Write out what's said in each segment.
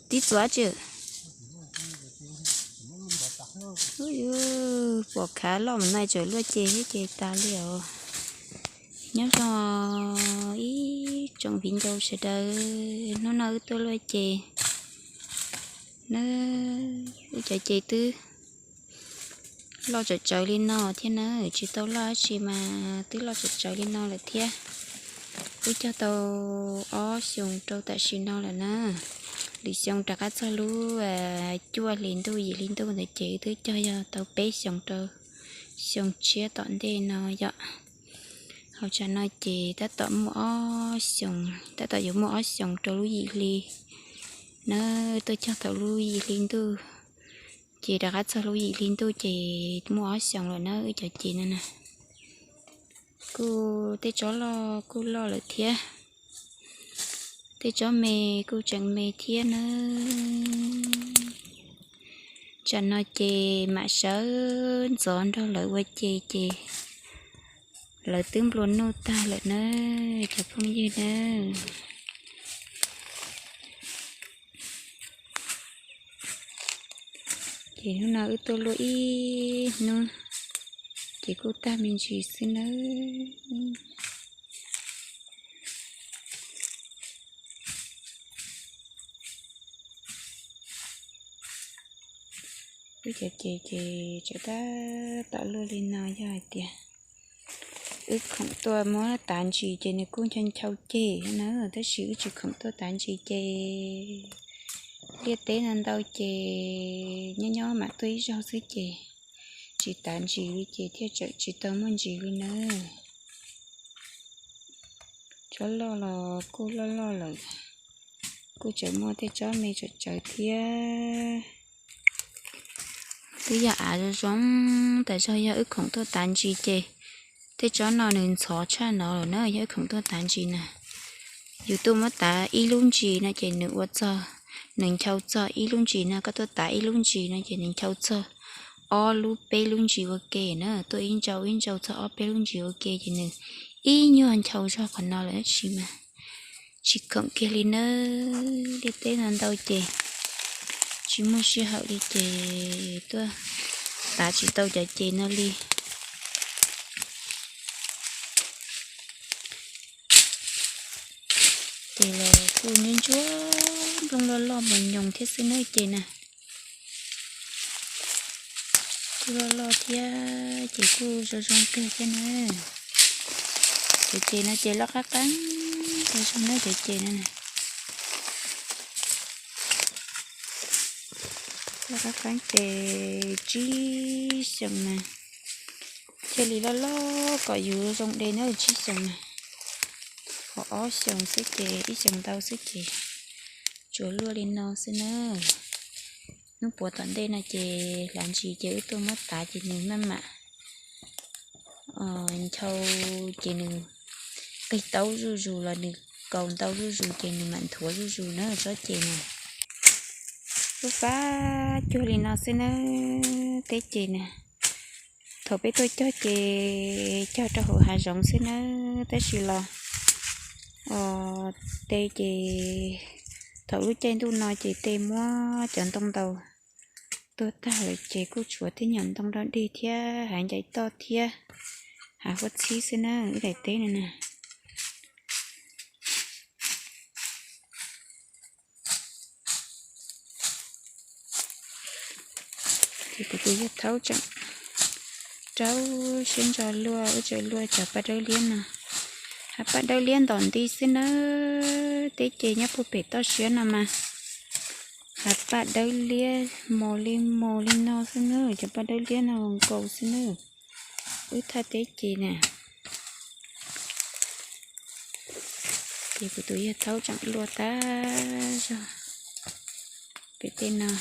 Tib txuas tsi. Ub, yuav pom khav loj mus nai tseem luaj ces thiab ces tas li os. Nyob zoo ib tsoom viv ncaus sawv daws, hnub no wb tuaj luaj ces na, wb cov ces twb loj tsawv tsawv li no thiab na, tsis tau loj dab tsi mas twb loj tsawv tsawv li no lawm thiab. Wb cog tau ob xyoos rau tam sim no lawm na. Lwm xyoo rov qab txog lub cuaj hli ntuj yim hli ntuj ntawd ces wb twb cog yog tau peb xyoos rau xyoo tshiab tom ntej no yom. Hauv tsam no ces tab tom muaj ob xyoos, tab tom yuav muaj ob xyoos rau lub yim hli na, tuaj cog thaum lub yim hli ntuj ces rov qab txog lub yim hli ntuj ces muaj ob xyoos lawm na wb cov ces no na. Kuj tej tsob loj kuj loj lawm thiab, tej tsob me kuj tseem me thiab na. Tsam no ces mam sawv ntxov nrog lawv ua ce ces lawv twb nplua nuj tag lawm na, cov phooj ywg na. Ces hnub no wb tuaj luaj ib hnub ces kuj tag me ntsis xwb nawb. Wb cov ces ces tseem tab tom luaj li no yog hais tias wb khoom tuaj muab tav ntsis ces nws kuj ncho nchau ceg na, tab sis wb tsis khoom tuaj tav ntsis ces liaj teb no ntau ces nyob nyob mam tuaj ib zaug xwb ces tsis tav ntsis li ces thiaj tseem tsis tau muaj ntsis li nawb. Tsob loj los kuj loj loj lawm, kuj tseem muaj tej tsob me tsawv tsawv thiab. Twb yog av zoo zoo tas zog, yog wb khoom tuaj tav ntsis ces tej tsob no nws ntxhov tshaj no lawm na, yog wb khoom tuaj tav ntsis na. Yus tuaj muab tav ib lub ntsis no ces nws ua txog, nws nchau txog ib lub ntsis no, koj tuaj tav ib lub ntsis no ces nws nchau txog ob lub peb lub ntsis ua ke na, tuaj ib ntsau ib ntsau txog ob peb lub ntsis ua ke ces nws ib nyuag nchau zog qhov no lawm tab sis mas tsis khoom kiag li nawb, liaj teb no ntau ces tsis muaj sij hawm li ces tuaj tav tsis tau cov ces no li. Ces los kuj ntsuab ntsuab nplooj loj loj mos nyoos thiab xwb nawb ces na. Kuj loj loj thiab ces kuj zoo zoo kawg thiab na. Cov ces no ces loj qab qeeb tas zog nawb, cov ces no na. Loj qab qeeb ces tsib xyoos na. Thiaj li loj loj kom yus zoo de na, tsib xyoos na. Ho ob xyoos xwb ces ib xyoos ntau xwb ces tsuas luaj li no xwb na. Hnub puav tom ntej no ces hlav ntsis ces wb tuaj muab tav ces nws maj mam nchau ces nws qig taub zuj zus los nws kaus ntau zuj zus ces nws mam nthuav zuj zus na tsob ces na. Lub fab cuag li no xwb na, teb ces na. Thaum peb tuaj cog ces cog rau hauv hav zoov xwb na, tab sis los tej ces thaum lub caij ntuj no ces tej muab cov ntoo ntaus tuag tag lawm ces kuj tshuav tej nyuam ntoo dog dig thiab hav ncaim toj thiab hav huab txhib xwb na, ib daim teb no na. Ces kuv tus yawg thaub tseem rau siab ntso luaj, wb tseem luaj cov paj dawb liab no. Hav paj dawb liab ntom nti xwb nawb, teb ces nyob puag pem toj siab no mas hav paj dawb liab mos li mos li no xwb nawb, cov paj dawb liab no nkaus xwb nawb. Wb thaj teb ces na, ces kuv tus yawg thaub tseem luaj tag zog pem tej no.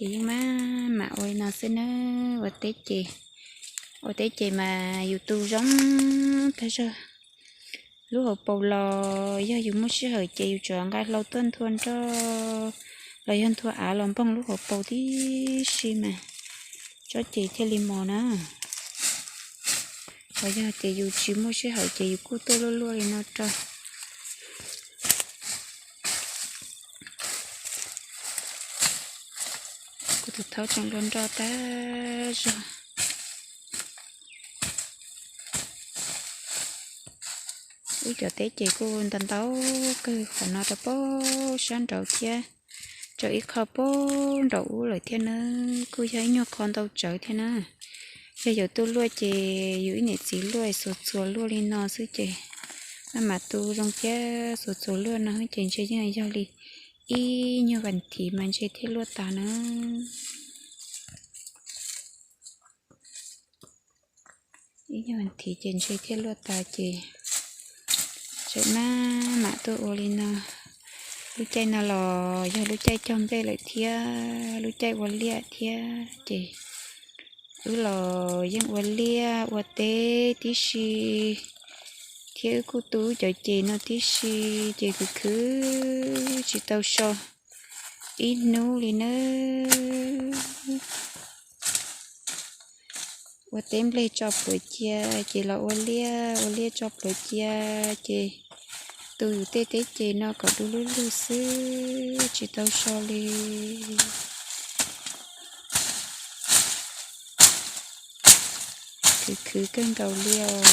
Ces yeej maj mam ua li no xwb nawb, ua teb ces, ua teb ces mas yus tu zoo tag zog. Lub hauv paus los yog yus muaj sij hawm ces yus tsuas nqa hlau tuaj nthua nroj los yog nthua av los npoog lub hauv paus tib si mas tsob ces thiaj li mos na. Ho yog tias yus tsis muaj sij hawm ces yus kuj tuaj luaj luaj li no rau. Kuv tus thaub tseem nroj nroj tag zog. Wb cov teb ces kuj ntau ntau kawg, qhov no rau pem sab nraud thiab, rau ib qho pem nraum ub lawm thiab na, kuj yog ib nyuag qho ntau tsawv thiab na. Yog yuav tuaj luaj ces yus ib niam txiv luaj xuas txuas luaj li no xwb ces maj mam tu zoo thiab, xuas txuas luaj no ces ntshe yeej yog li ib nyuag vas thiv mas ntshe thiaj luaj tas na. Ib nyuag vas thiv ces ntshe thiaj luaj tas ces tseem maj mam tuaj ua li no. Lub caij no los yog lub caij cog nplej lawm thiab lub caij ua liaj thiab ces wb los yeej ua liaj ua teb tib si thiab wb kuj tu wb cov ces no tib si ces khwv khwv tsis tau so ib hnub li nawb. Ua teb nplej tso plhuav cia ces los ua liaj, ua liaj tso plhuav cia ces tu yus tej teb ces no kom du lug lug xwb tsis tau so li. Khwv khwv kawg nkaus li os.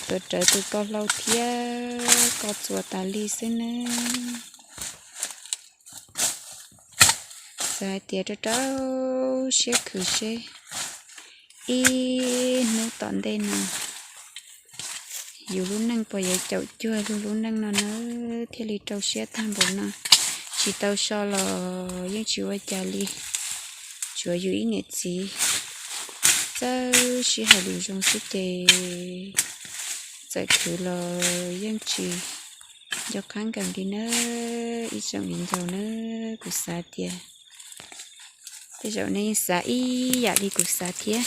Tuav rawv tus ko hlau thiab ko txuas tas li xwb nawb. Xav hais tias rau rau siab khwv seb ib hnub tom ntej no yus lub neej puas yuav caum cuag lub lub neej no nawb thiaj li rau siab tag npaum no. Tsis tau so los yeej tsis ua cas li, tsuav yus ib niam txiv txawj sib hais lus zoo xwb ces txawm khwv los yeej tsis nco qab nkees li nawb ib tsoom viv ncaus nawb. Kuv xav tias tej zaum nej yeej xav ib yam li kuv xav thiab.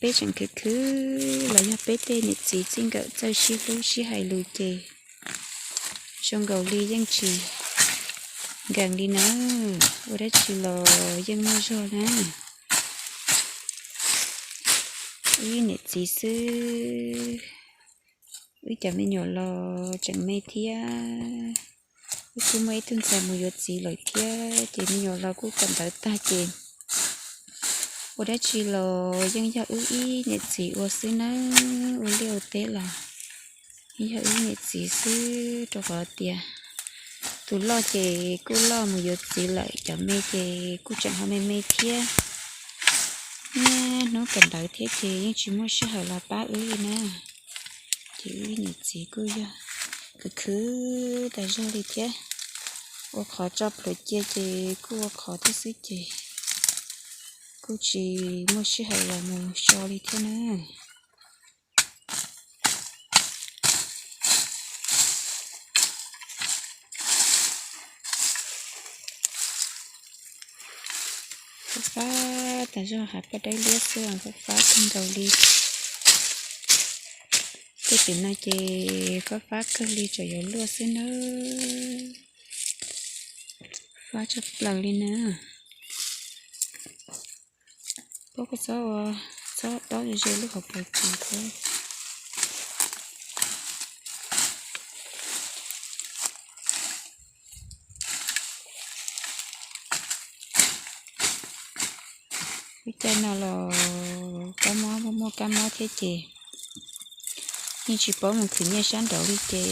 Peb tseem khwv khwv los yog peb tej niam txiv txij nkawm txawj sib hlub sib hais lus ces zoo nkaus li yeej tsis nkees li na. Ua dab tsi los yeej muaj zog na. Ib niam txiv xwb, wb cov me nyuam los tseem me thiab. Wb kuj muaj ib tug ntxhais mus yuav txiv lawm thiab ces me nyuam los kuj kawm ntawv tag ces ua dab tsi los yeej yog wb ib niam txiv ua xwb nawb. Ua liaj ua teb los yeej yog wb niam txiv xwb rau qhov tias tus loj ces kuj loj mus yuav txiv lawm, cov me ces kuj tseem ho me me thiab. Niaj hnub kawm ntawv thiab ces yeej tsis muaj sij hawm los pab wb li na. Ces wb niam txiv kuj yog khwv khwv tas zog li thiab. Ua qhov tso plhuav cia ces kuj ua qhov thiab xwb ces kuj tsis muaj sij hawm los mus so li thiab na. Fab fab tas zog, hav paj dawb liab xwb, fab fab kawg nkaus li. Tej tim no ces fab fab kawg li, tseem yuav luaj xwb nawb. Fab tshaj plaws li na. Pab koj txhob ua, txhob dob ze ze lub hauv paus txiv thiab. Lub caij no los kab mob, muaj muaj kab mob thiab ces yeej tsis paub mus khwv nyiaj sab nraud li ces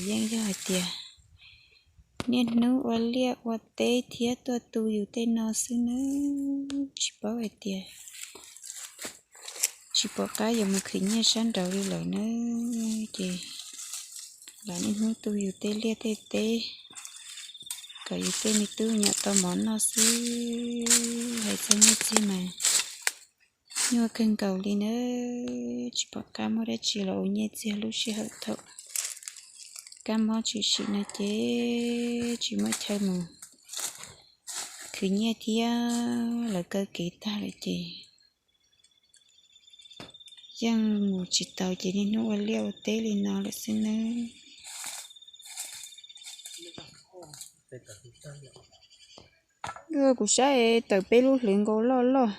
yeej yog hais tias niaj hnub ua liaj ua teb thiab tuaj tu yus tej no xwb nawb. Tsis paub hais tias tsis pom qab yuav mus khwv nyiaj sab nraud li lawm nawb. Ces lam niaj hnub tu yus tej liaj tej teb kom yus tej me tub me nyuam tau mov noj xwb. Hais txog nyiaj txiag mas nyuaj kawg nkaus li nawb. Tsis pom qab muaj dab tsi los ua nyiaj txiag lub sij hawm thaum kab mob tshwm sim no ces tsis muaj chaw mus khwv nyiaj thiab, lawv kaw kev tag lawm ces yeej mus tsis tau ces niaj hnub ua liaj ua teb li no lawm xwb nawb. Kuv saib tawm peb lub hlwv nkaus loj loj.